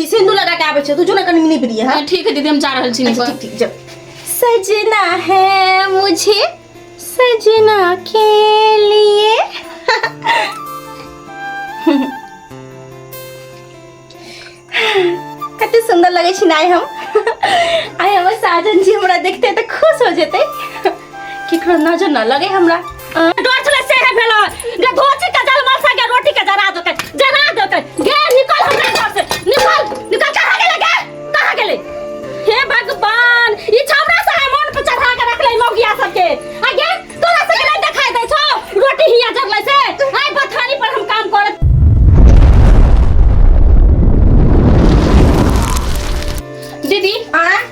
अथी सिंदूर लगा के आबै छी, तू जो ना कनी नीप दिए। हां। ठीक है दीदी, हम जा रहल छी। अच्छा, ठीक ठीक, जब सजना है मुझे सजना के लिए। कते सुंदर लगे छी आइ हम। आइ हमर साजन जी हमरा देखते तऽ खुश हो जेते। केकरो नजर न लगे हमरा। डर छलै से है भेल गे। धोची के जल मलसा के रोटी के जरा देतै, जरा देतै। गे निकल हमरा घर से, निकल निकल। कहाँ गेलै गे, कहाँ गेलै? हे भगवान, ई छौड़ा से मन पे चढ़ा के रखलै मौगिया सबके। आ गे तोरा सबके नहीं देखाई दै छौ रोटी हिया जरलै से? आइ बथानी पर हम काम करत। दीदी,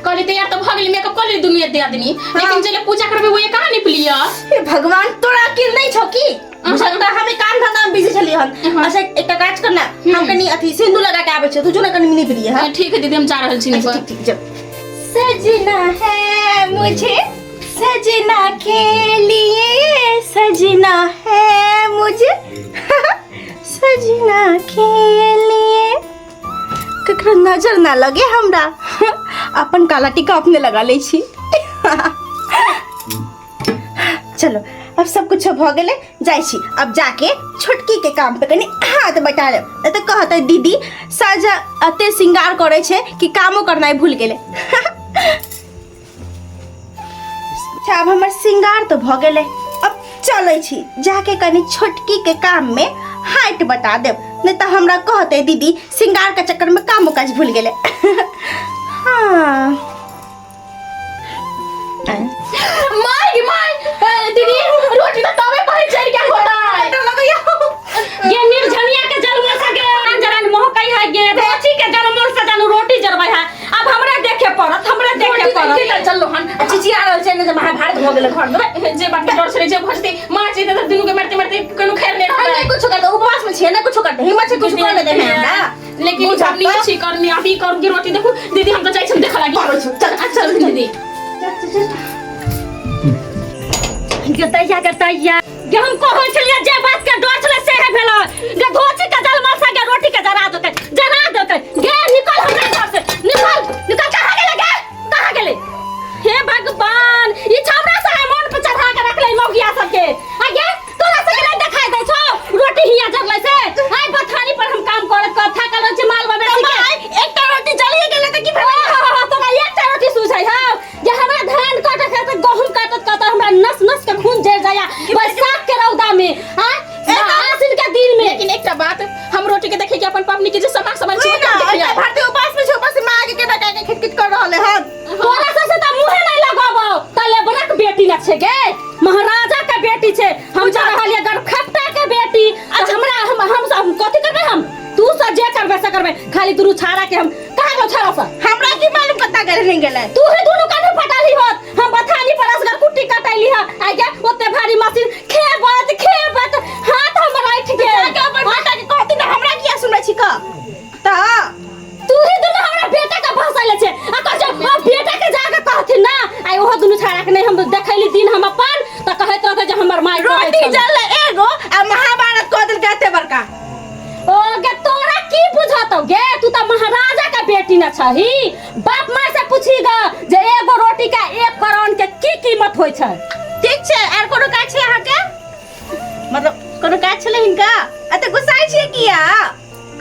कहली तैयार तऽ भऽ गेली, मेकअप कऽ लेली दुनू दे आदमी, लेकिन जले पूजा करबे वो कहाँ निपलिया? हे भगवान, तोरा अकिल नहीं छौ की? बुझल तऽ हम काम धंधा में बिजी छली हन। अच्छा, एकटा काज कर ना, हम कनी अथी सिंदूर लगा के आबै छी, तू जो ना कनी नीप दिए। हां। ठीक है दीदी, हम जा रहल छी। अच्छा, ठीक ठीक, जब सजना है मुझे सजना के लिए, सजना है मुझे सजना के लिए। ककरो नजर ना लगे हमरा, अपन काला टीका अपने लगा लै छी। चलो, अब सब कुछ भऽ गेलै, जाइ छी अब जाके छोटकी के काम पे कनि हाथ बटा लेब, नहीं तऽ कहतै दीदी साजा एते श्रृंगार करै छै कि कामो करनाइ भूल गेलै। अच्छा, आब हमर श्रृंगार तऽ भऽ गेलै, अब चलै छी जाके कनि छोटकी के काम में हाथ बटा देब, नहीं तऽ हमरा कहतै दीदी श्रृंगार के चक्कर में कामो काज भूल गेलै। हाँ। माय गे माय, दीदी, रोटी तो तवे पर चढ़ गया होता है। ये निर्झनिया के जल मोर सके जरन मोहकई है गे, रोटी के जल मोर से जानू रोटी जरबै है। अब हमरे देखे पड़त, हमरे देखे पड़त। की चललो हन? आ चिचिया रहल छै ने जे महाभारत भऽ गेलै घर में। जे बात के डर छलै जे भजते मार जेते तऽ दुनू के मारते मारते कोनो खैर नहीं अरे रहतै। नहीं कुछ करते, उपवास में छियै ना, कुछ करते हिम्मत छै, कुछ कर देबै हमरा। लेकिन बुझा हम नहीं छी करनी, अभी करूंगी रोटी। देखो दीदी, हम तो जाइ छी, हम देखऽ लागी। आबै छी, चल। चल दीदी। गे दैया, गे दैया गे, हम कहै छलियै जे बात के डर छलै से है भेल गे। धोची के जल मलसा के रोटी के जरा देतै, जरा देतै। गे निकल हमरा घर से, निकल निकल। कहाँ गेलै गे, कहाँ गेलै? हे भगवान, ई छौड़ा से मन पे चढ़ा के रखलै मौगिया सबके। आ गे तोरा सबके नहीं देखाई दै छौ रोटी हिया जरलै से? आइ बथानी पर हम काम करत कर थाकल रहै छी माल मवेशी के। माय, एकटा रोटी जलिए गेलै तऽ की भेलै? तोरा एकटा रोटी सुझै हौ? जे हमरा धान काटत है तऽ गहूम काटत काटत हमरा नस नस के खून जरि जाया बैसाख के रौदा में। हां, आसिन के दिन में। लेकिन एकटा बात, हम रोटी के देखे के अपन पबनी के जे समाज समाज ओए ना, एकटा भारतीय उपवास में छै, ऊपर से माँ के केना के खिटखिट कर रहल हन। तोरा सबसे तऽ मुँहे नहीं लगाबो तऽ लेबरक बेटी न छै गे, महाराजा के बेटी छै। हम जा रहल ये गरखट्टा के बेटी। अच्छा, हमरा हम सब कथी करबै? हम तू सब जे करबै से करबै, खाली दुनू छाड़ा के हम कहाँ गेलो छाड़ा सब? हमरा की मालूम कत्ता गेलै नहीं गेलै। तू ही दुनू कन्हू फटाली होत। हम बथानी पर असगर कुट्टी कटैली ह, आ गे ओते भारी मशीन खेबत खेबत हाथ हमर ऐठ गेल। जाके अपन बेटा के कहती ना, हमरा किया सुनै छी क तऽ? तू ही दुनू हमरा बेटा के भसैले छे आ कह छे, आ बेटा के जाके कहथिन ना। आइ ओहो दुनू छाड़ा के नहीं हम देखैली दिन हम अपन तऽ कहैत रहते जे हमर माय कहै रोटी छलै। जल एगो आ महाभारत कह देलकै एते बड़का। ओ गे, तोरा की बुझतौ गे? तू तऽ महाराजा के बेटी न छही। बाप माय से पूछी ग जे एगो रोटी के एक करोड़ के की कीमत होइ छै। ठीक छै, आर कोनो काज छै अहाँके? मतलब कोनो काज छलै हिनका? एते गुस्साइ छियै किया?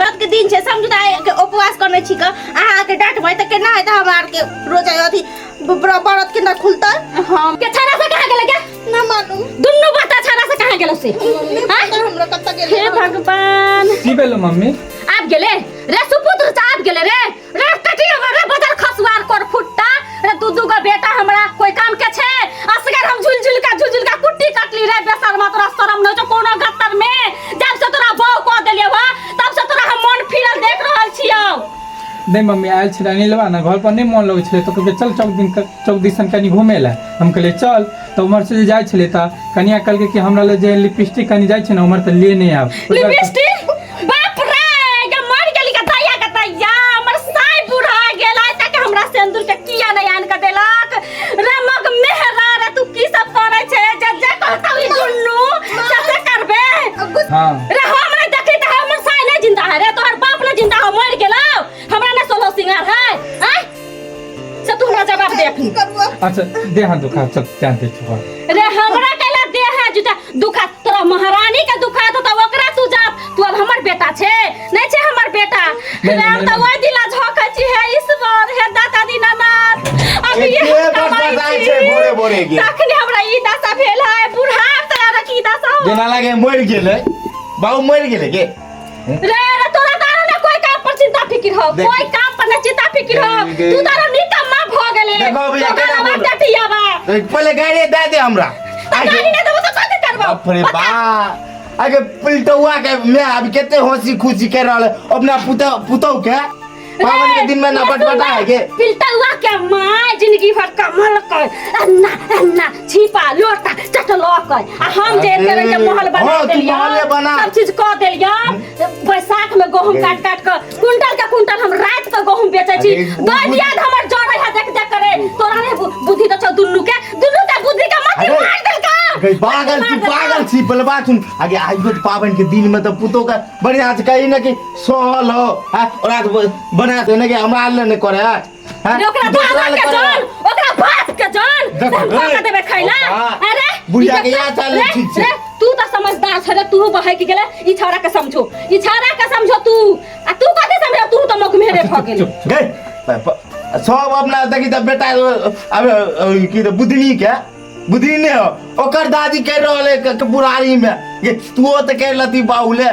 कत के दिन छै, समझू तऽ आइ के उपवास करने छी क अहाँ के डांटबै तऽ केना हेतै? हमरा आर के रोज अथी व्रत केना खुलतै? हम के छाड़ा से कहाँ गेलै गे? ना मालूम। दुनू बच्चा छाड़ा से कहाँ गेलो से? नहीं पता हमरा कतऽ गेलै। हे भगवान। की भेलो मम्मी? आब गेले रे सुपुत्र, आब गेले रे। रे कटिया रे बदल खसुआर कर फुट्टा रे, दू दू गो बेटा हमरा कोई काम के छे? असगर हम झुल झुल का झुल झुल का कुट्टी कटली रे। बेशर्मा, तोरा शरम न छौ कोनो गत्तर में? जब से तोरा बहू कह देलियौ हा तब से तोरा हम मन फिरल देख रहल छियौ। नहीं मम्मी, आयल छलै अनिलवा ने, घर पर नहीं मन लगै छलै तऽ कहलकै चल चौक दिन चौक दिसन कनि घूमे लए। हम कहलियै चल। तऽ उम्हर से जे जाइ छलै तऽ कनिया कहलकै कि हमरा लए जे लिपस्टिक कनि जाइ छै ने उम्हर तऽ ले नहि आब। लिपस्टिक? बाप रे, गे मर गेली के दैया के दैया, हमर साई बूढ़ा गेल, आइ तक हमरा सिंदूर के किया नहीं आन के देलक रे? मग मेहरा रे, तू की सब करै छै? जे जे कहतौ ई दुन्नू से से करबे? हाँ। रे हम नहीं देखली त हमर साई नहीं जिंदा है रे, तोहर बाप नहीं जिंदा हो, मर गेलौ। हमरा नहीं देख की करू अब? अच्छा देह हाथ दुखा चल ध्यान दे चुका रे हमरा कैला देह है जुटा दुखा तोरा महारानी के दुखा तो ओकरा तू जा तू अब हमर बेटा छे नहीं छे हमर बेटा नहीं, रे हम नहीं, तो नहीं। ओइ दिला झोकै छी हे ईश्वर हे दाता दीनानाथ अब ये एते हम कमाइ बड़बड़ाइ छी। छै भोरे भोरे गे। तखने हमरा ई दशा भेल है बूढ़ा तोरा की दशा हो जेना लागे मरि गेलै बाबू मरि गेलै गे रे रे तोरा तारा ना कोई काम पर चिंता फिकिर हो देख। कोई काम पर ना चिंता फिकिर हो गे। तू तारा निकम्मा भ गेले देखो भैया, तो केना गाना बोल- टटियावा पहिले गाड़ी दे दे हमरा त गाड़ी ना देबो तो कथी करबो बाप रे बा आगे पिलटौआ के मैं अभी कते हंसी खुशी कर रहल है अपना पुतौ पुतौ के पावन के दिन में ना बटबटा है के पिलटौआ के माय जिंदगी भर कमल कर अन्ना अन्ना छिपा लोटा चटलो कर आ हम जे एते रंग के महल बना हाँ, तू देलियो महले बना। सब चीज क देलियो बैसाख में गहूम काट काट के कुंटल के कुंटल हम रात के गहूम बेचै छी अरे, दो दियाद हमर जरै है देख देख करे तोरा रे बुद्धि त छौ दुन्नू के दुन्नू के बुद्धि के मति अरे, मार देलका गई पागल छी पागल छी पहले बात सुन आगे आज तो पावन के दिन में तो पुतो का बढ़िया से कही ना कि सहल हो हाँ और आज बना दे ना कि हमरा ले नहीं करे हाँ रे ओकरा दोसरा दादा ले के करे। जान ओकरा बाप के जान देखो, हम कह रे, के देबे खैला हाँ, अरे बुढ़िया ई के तऽ- यहाँ चाल रे, ठीक छै। रे तू तऽ समझदार छ रे तू बहक गेले ई छौड़ा के समझो ई छौड़ा के समझो तू आ तू कथी समझो तू तऽ मगमेरे भ गेली चुप गई सब अपना देखी तऽ बेटा अब की तऽ बुधनी के बुधनी नहि हो ओकर दादी कहि रहल है बुढ़ारी में गे तू तऽ कहि लती बाहुले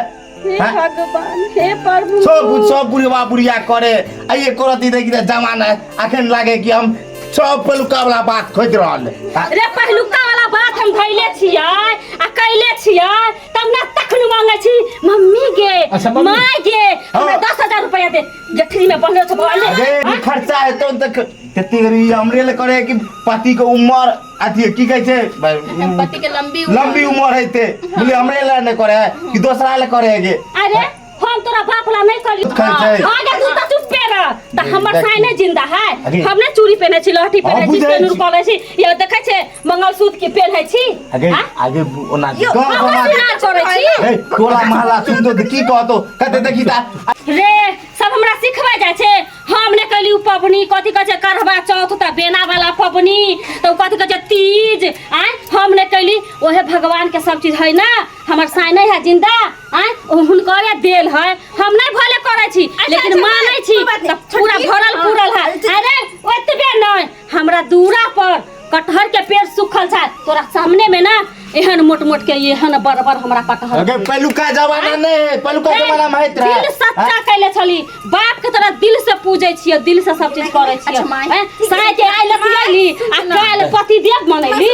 हे हाँ? भगवान हे प्रभु सब सब बुढ़वा बुढ़िया करे आ ये करती देखी तऽ जमाना अखन लागे कि हम सब पहिलुका वाला बात खोजि रहल है हाँ? रे पहिलुका वाला बात हम धैले छियै आ कैले छियै तब ना तखन मांगै छी मम्मी गे अच्छा, मम्मी। माय गे हमरा हाँ। 10,000 रुपया दे जेठरी में बहलो छ बोले गे खर्चा है तो तक कते गरी हमरे ले करे कि पति के उम्र अथी की कहै छै पति के लंबी उम्र। लंबी उम्र हेतै बोले हमरे ले नहीं करे है कि दोसरा ले करे है गे अरे हम तोरा बाप ला नहीं करी खाइ छै। हाँ गे तू त चुप पे रह त हमर देख। साई नहीं जिंदा है अरे। हम ने चूड़ी पहने छी लहठी हाँ, पहने छी बुझै सेनुर छी। पहने छी ये देखै छै मंगलसूत्र के पहने छी आगे हाँ? आगे ओना यो, गाँव हम बना दे। सिंगार करै छी ए टोला महला सुन तो की कहतो कते देखी ता रे सब हमरा सिखबै जाइ छै हम ने कैली उ पबनी कथी कहै छै करवा चौथ त बेना वाला पबनी त उ कथी कहै छै तीज आँय हम ने कैली ओहे भगवान के सब चीज है ना हमर साई नहीं है जिंदा आँय ओ हुनकरे देल है हम नहीं भले करै छी लेकिन अच्छा, मानै छी कोई बात नहीं। त पूरा छोटकी, भरल हाँ, पूरल है अच्छा। अरे ओतबे नहीं हमरा दूरा पर कटहर के पेड़ सुखल छै तोरा सामने में ना एहन मोट मोट के एहन बड़ बड़ हमरा कटहर अगे पहिलुका जमाना नहीं है पहिलुका जमाना में होइत रहे दिल सच्चा कैले छली बाप के तरह दिल से पूजै छियै दिल से सब चीज करै छियै अच्छा, माय। हैं? साँझ के आइ लतियैली आ काल्हि पति देव मनैली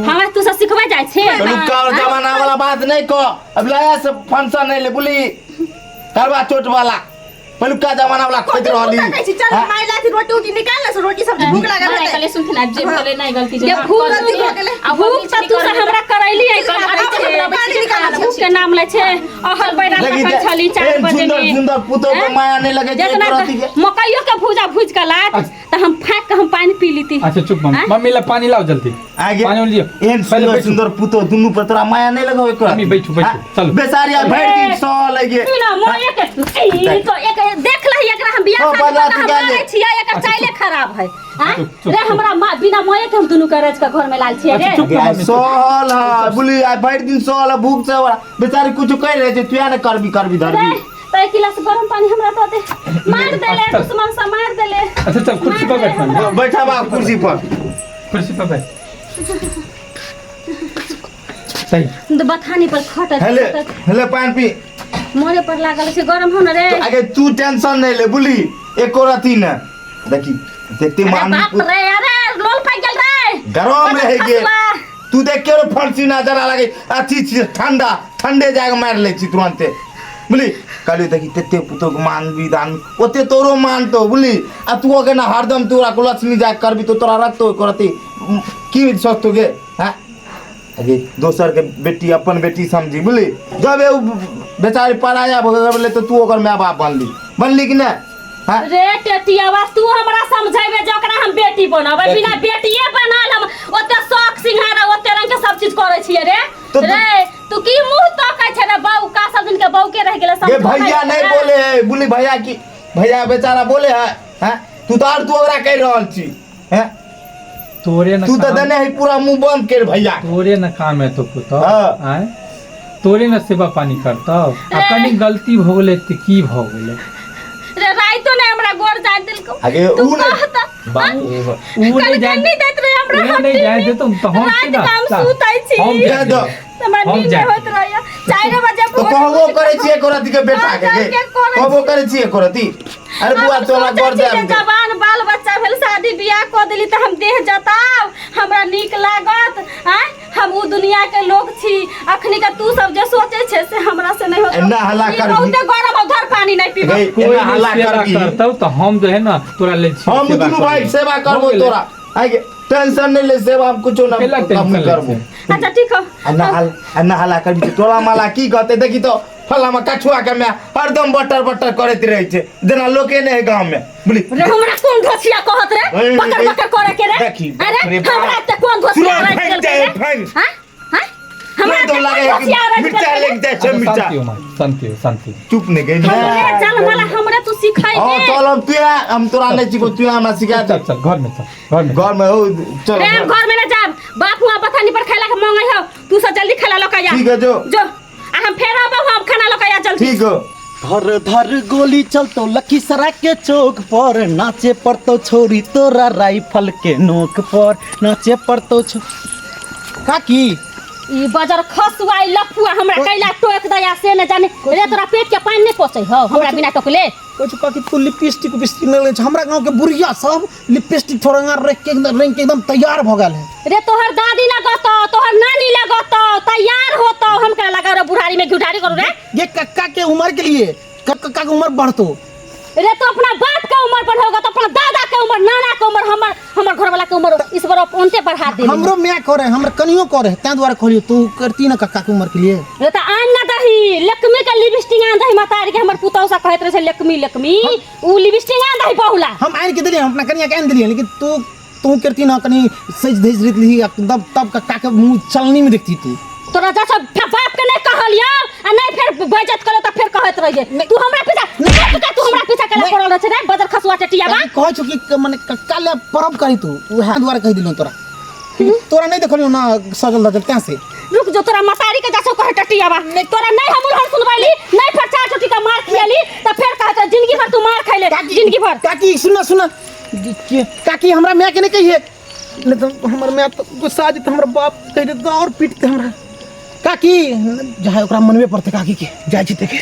हमरा तू सब सिखबै जाइ छै पहिलुका जमाना वाला बात नहीं कह अब लाया से फंक्शन नहीं ले बोली करवा चोट वाला पहिलुका जमाना वाला खोज रहली कहै छी चल हाँ? माय लाथी रोटी उटी निकाल ले से रोटी सब्जी भूख लागल माय हेतै। कहले सुनथिन आब जे भेलै नहि गलती जे ये माफ भूख कऽ गलती देलियै। भऽ गेलै। आ भूख तऽ तू सब हमरा करैली है कल आबै छै, हमरा पानी निकाल भूख के नाम लै छै अहर बैरा लगी रखल जे- छली 4 एहन बजे सुंदर में सुंदर पुतोह के हैं? माया नहीं लगे छै जेतना एको रत्ती के। मकइयो के भूजा भूज के लात तऽ हम फाँक के हम पानि पी लीती अच्छा चुप मम्मी हैं? मम्मी ला पानी लाओ जल्दी आगे पानी लियो एहन पहले सुंदर बैठू। सुंदर पुतोह दुनू पर तोरा माया नहीं लगो एको मम्मी बैठू, बैठू, हाँ? चलू। बेचारी आइ भरि दिन सहल है गे तू ना मोए के ई तो एक देख लही एकरा हम बियाह हाँ, शादी बदला कऽ तू हम गाले। मारै छियै एकर अच्छा, चाइले चुप। खराब है आँय? चुप, चुप, रे चुप। हमरा माँ बिना मोए के हम दुनू के रच के घर में लाल छियै अच्छा, रे चुप। गे, आइ सहल है बोली आइ भरि दिन सहल है भूख से ओकरा बेचारी कुछ कहि रहे छै तू ने करबी करबी रे धरबी तो एक गिलास गरम पानी हमरा दऽ दे मार देले अच्छा। दुश्मन से मार देले अच्छा चल कुर्सी पर बैठ मम्मी बैठा बा कुर्सी पर कुर्सी पर बैठ सही तो बथानी पर खटत हेले खटत हेले पानि पी मोरे पर लागल छै गरम हो न रे आगे तू टेंशन नहीं ले बुली एको रति ने देखी देखते अरे मान बाप रे अरे लोल पाइ गेल रे गरम रहे गे खसुआ। तू देख के फंसी ना जरा लगे अथी छी ठंडा ठंडे जाके मारि लै छी तुरंते बुझली कहलियो देखी तेते पुतोह के मान विधान ओते तोरो मानतो बुझली आ तू ओके ना हरदम तोरा को लक्ष्मी जाके करबी तो तोरा रखतो करती की सोचतो गे हैं अगे दोसर के बेटी अपन बेटी समझी बुझली जब ए उ बेचारी पराया भऽ गेलै तऽ तू ओकर माय बाप बनली बनली कि नहि हैं रे टेटियावा तू हमरा समझेबे जे ओकरा हम बेटी बनबै बिना बेटिए बनाल हम ओते शौक सिंहारा ओते रंग के सब चीज करै छियै रे तो- रे तू की मुंह तकै छै रे बहू का सब दिन के बहू के रह गेलै ये समझो भैया नहीं बोले है बोली भैया की भैया बेचारा बोले है हैं तू तो आर तू ओकरा कहि रहल छी हैं तोरे न तू तऽ काम- देने है पूरा मुंह बंद कर भैया तोरे न काम है तो पुतौ हाँ। आँय तोरे न सेवा पानी करतौ आ कनी गलती भऽ गेलै तऽ की भऽ गेलै रे राइतो ने हमरा गोर जाय देलको आगे तू ऊ नहि कहता बाप रे बाप। ऊ नहि जाय कनकनी दैत रहे हमरा ऊ नहि जाय देतौ तऽ हम राति छी ना के हम सुतै छी। हम जाय दो। हमरा हम नींद जाय। नहि होइत रहैया 4 बजे तो कहबो करै छियै एको रति के बेटा के हाँ, गे के करै कहबो करै छियै एको रति अरे बुआ तोरा गोर जे जाय दे जवान बाल बच्चा भेल शादी बियाह कऽ देली तऽ हम देह जताब हमरा नीक लागत आँय हम उ दुनिया के लोग छी अखनी के तू सब जे सोचे छे से हमरा से नहीं होत एना हल्ला ई करबी। बहुते गरम हो धर पानी नहीं पीबो गई। कोई एना नहि हल्ला सेवा करबी। करतौ तऽ हम जो है ना तोरा लेल छी हम सेवा दुनू भाई करबै। सेवा हो करबो गेलै। तोरा आगे टेंशन नहीं ले सेवा हम कुछो ना केला हम टेंशन लै करबो छै? अच्छा ठीक हो आ नहाल आ नहाला करबी तऽ टोला माला की कहते देखी तो फलामा कछुआ के माय हरदम बटर बटर करैत रहै छै जेना लोके नहि है गाँव में बुझली रे हमरा कोन धोसिया कहत रे ए, बकर ए, बकर करे के रे देखी, अरे बाप रे बाप। हमरा ते कोन धोसिया तुरंत राखि फेंक देलकै जाए, रे फेंक। हां हां हमरा तुरंत ते लागे कोन है कि धोसिया राखि मिर्चा देलकै रे? लग जाइ छै अच्छा, मिर्चा शांति हो माँ शांति हो शांति चुप नहीं गई हमरे चल मला हमरे तू सिखाई हाँ दे चल हम तू हम तोरा नहीं छिको तू हमरा सिखा चल दे चल घर में चल घर में घर में हो चल रे हम घर में ना जाब बाप हुआ बथानी पर खाइला के मांगे हो तू सब जल्दी खाना लका जा ठीक है जो जो आ हम फेर आबो हम खाना लका जा जल्दी ठीक हो धर धर गोली चलतो लखीसराय के चौक पर नाचे पड़तो छोरी तोरा राइफल के नोक पर नाचे पड़तो छो काकी ई बजर खसुआ ई लफुआ हमरा कैला टोक दया से न जाने रे तोरा पेट के पानी नहीं पोसै हो हमरा बिना टोकले कहै छौ काकी तू लिपस्टिक उपिस्टिक नहि लगै छै हमरा गाँवके बुढ़िया सब लिपस्टिक थोड़ा रखि के एकदम रंग के एकदम तैयार भऽ गेल है रे तोहर दादी लगतो तोहर नानी लगतो तैयार होतो हम का लगा रे बुढ़ारी में घुटारी करू रे ये कक्का के उम्र के लिए कक्का के उम्र बढ़तो रे तो अपना बाप के उम्र बढ़ोगा तो अपना दादा के उम्र नाना के उम्र हमर हमर घर वाला के उम्र इस बार उनते बढ़ा दे हमरो माय करे हमर कनियो करे ताहि दुआरे कहलियो तू करती ना कक्का के उम्र के लिए रे तो आन ना दही लक्ष्मी के लिपस्टिक आन दही मतारी के हमर पुतौ सा कहत रहे छै लक्ष्मी लक्ष्मी उ लिपस्टिक आन दही बहुला हम आनि के देलियै हम अपना कनिया के आनि देलियै लेकिन तू तू करती ना कनी सज धज रही तब तब कक्का के मुंह चलनी में देखती तू तोरा जा सब बाप के नहीं कहलियो आ नहीं फेर बेइज्जत करलो त फेर कहत रहिए तू हमरा पीछा बाप के तू हमरा पीछा केला पड़ल रहे रे बदर खसुआ चटिया बा कहै छौ कि मने कक्का ले परब करी तू उएह दुआरे कहि दिलौ तोरा तोरा नहीं देखलियो ना सजल धजल तैं से रुक जो तोरा मतारी के जासो कहे टटिया बा तोरा नहीं हम उलहन सुनवाइली नहीं फेर चार चोटी का मार खियाली त फेर कहत रहे, जिंदगी भर तू मार खैले जिंदगी भर काकी सुनना सुनना काकी हमरा माय के नहीं कहिए नहीं तो हमर माय तो गुस्सा जेतै हमर बाप कहि देतै और पीटतै हमरा काकी जाय ओकरा मनबे पड़तै काकी के जाइ छी देखे।